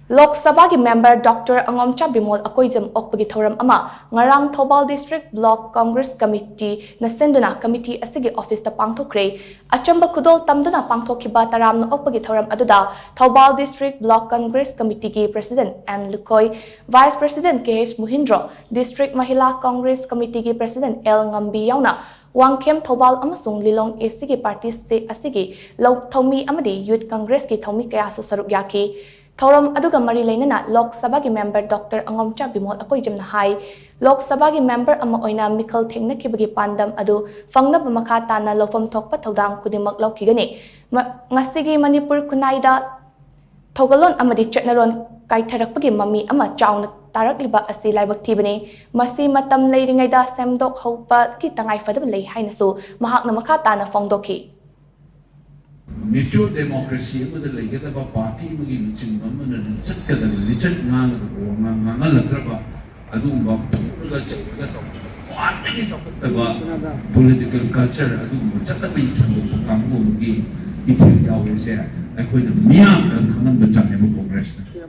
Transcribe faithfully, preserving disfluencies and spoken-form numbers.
ꯂꯣꯛ ꯁꯚꯥꯒꯤ member doctor ꯑꯉꯣꯝꯆꯥ Bimol Akoijam ꯑꯣꯛꯄꯒꯤ ꯊꯧꯔꯝ ꯑꯃ ꯉꯔꯥꯡ ꯊꯧꯕꯥꯜ ꯗꯤꯁꯇ꯭ꯔꯤꯛ ꯕ꯭ꯂꯣꯛ ꯀꯪꯒ꯭ꯔꯦꯁ ꯀꯃꯤꯇꯤꯅ ꯁꯤꯟꯗꯨꯅ ꯀꯃꯤꯇꯤ ꯑꯁꯤꯒꯤ ꯑꯣꯐꯤꯁꯇ ꯄꯥꯡꯊꯣꯛꯈ꯭ꯔꯦ꯫ ꯑꯆꯝꯕ ꯈꯨꯗꯣꯜ ꯇꯝꯗꯨꯅ ꯄꯥꯡꯊꯣꯛꯈꯤꯕ ꯇꯔꯥꯝꯅ ꯑꯣꯛꯄꯒꯤ ꯊꯧꯔꯝ ꯑꯗꯨꯗ ꯊꯧꯕꯥꯜ ꯗꯤꯁꯇ꯭ꯔꯤꯛ ꯕ꯭ꯂꯣꯛ ꯀꯪꯒ꯭ꯔꯦꯁ ꯀꯃꯤꯇꯤꯒꯤ president N Lukhoi, vice president K H Muhindro, district Mahila Congress ꯀꯃꯤꯇꯤꯒꯤ ꯄ꯭ꯔꯁꯤꯗꯦꯟꯠ ꯑꯦꯜ ꯉꯝꯕꯤ ꯌꯥꯎꯅ ꯋꯥꯡꯈꯦꯝ, ꯊꯧꯕꯥꯜ ꯑꯃꯁꯨꯡ ꯂꯤꯂꯣꯡ ꯑꯦꯁꯤꯒꯤ ꯄꯥꯔꯇꯤ ꯑꯁꯤꯒꯤ ꯊꯧꯃꯤ ꯑꯃꯗꯤ ꯌꯨꯊ ꯀꯪꯒ꯭ꯔꯦꯁꯀꯤ ꯊꯧꯃꯤ ꯀꯌꯥꯁꯨ ꯁꯔꯨꯛ ꯌꯥꯈꯤ꯫ ꯊꯧꯔꯝ ꯑꯗꯨꯒ ꯃꯔꯤ ꯂꯩꯅꯅ ꯂꯣꯛ ꯁꯚꯥꯒꯤ ꯃꯦꯝꯕꯔ ꯗꯣꯛꯇꯔ ꯑꯉꯣꯝꯆꯥ ꯕꯤꯃꯣꯜ ꯑꯀꯣꯏꯖꯝꯅ ꯍꯥꯏ, ꯂꯣꯛ ꯁꯚꯥꯒꯤ ꯃꯦꯝꯕꯔ ꯑꯃ ꯑꯣꯏꯅ ꯃꯤꯈꯜ ꯊꯦꯡꯅꯈꯤꯕꯒꯤ ꯄꯥꯟꯗꯝ ꯑꯗꯨ ꯐꯪꯅꯕ ꯃꯈꯥ ꯇꯥꯅ ꯂꯧꯐꯝ ꯊꯣꯛꯄ ꯊꯧꯗꯥꯡ ꯈꯨꯗꯤꯡꯃꯛ ꯂꯧꯈꯤꯒꯅꯤ꯫ ꯃ-, ꯉꯁꯤꯒꯤ ꯃꯅꯤꯄꯨꯔ ꯈꯨꯟꯅꯥꯏꯗ ꯊꯧꯒꯜꯂꯣꯟ ꯑꯃꯗꯤ ꯆꯠꯅꯔꯣꯟ ꯀꯥꯏꯊꯔꯛꯄꯒꯤ ꯃꯃꯤ ꯑꯃ ꯆꯥꯎꯅ ꯇꯥꯔꯛꯂꯤꯕ ꯑꯁꯤ ꯂꯥꯏꯕꯛ ꯊꯤꯕꯅꯤ꯫ ꯃꯁꯤ ꯃꯇꯝ ꯂꯩꯔꯤꯉꯩꯗ ꯁꯦꯝꯗꯣꯛꯍꯧꯕꯒꯤ ꯇꯉꯥꯏꯐꯗꯕ ꯂꯩ ꯍꯥꯏꯅꯁꯨ ꯃꯍꯥꯛꯅ ꯃꯈꯥ ꯇꯥꯅ ꯐꯣꯡꯗꯣꯛꯈꯤ꯫ ꯃꯦꯆ꯭ꯌꯣꯔ ꯗꯦꯃꯣꯀ꯭ꯔꯦꯁꯤ ꯑꯃꯗ ꯂꯩꯒꯗꯕ ꯄꯥꯔꯇꯤ ꯑꯃꯒꯤ ꯂꯨꯆꯤꯡꯕ ꯑꯃꯅ ꯂꯤꯆꯠꯀꯗꯕ, ꯂꯤꯆꯠ ꯉꯥꯡꯒꯗꯕ ꯋꯥꯉꯥꯡ ꯉꯥꯡꯍꯜꯂꯛꯇ꯭ꯔꯕ, ꯑꯗꯨꯒꯨꯝꯕ ꯐꯨꯔꯒ ꯆꯩꯔꯒ ꯇꯧꯕ ꯈ꯭ꯋꯥꯏꯗꯒꯤ ꯆꯥꯎꯈꯠꯇꯕ ꯄꯣꯂꯤꯇꯤꯀꯦꯜ ꯀꯜꯆꯔ, ꯑꯗꯨꯒꯨꯝꯕ ꯆꯠꯅꯕꯤ ꯁꯟꯗꯣꯛꯄ ꯀꯥꯡꯕꯨ ꯑꯃꯒꯤ ꯏꯊꯤꯜ ꯌꯥꯎꯔꯤꯁꯦ ꯑꯩꯈꯣꯏꯅ ꯃꯤꯌꯥꯝꯗ ꯈꯪꯍꯟꯕ ꯆꯪꯉꯦꯕ ꯀꯣꯡꯒ꯭ꯔꯦꯁꯅ꯫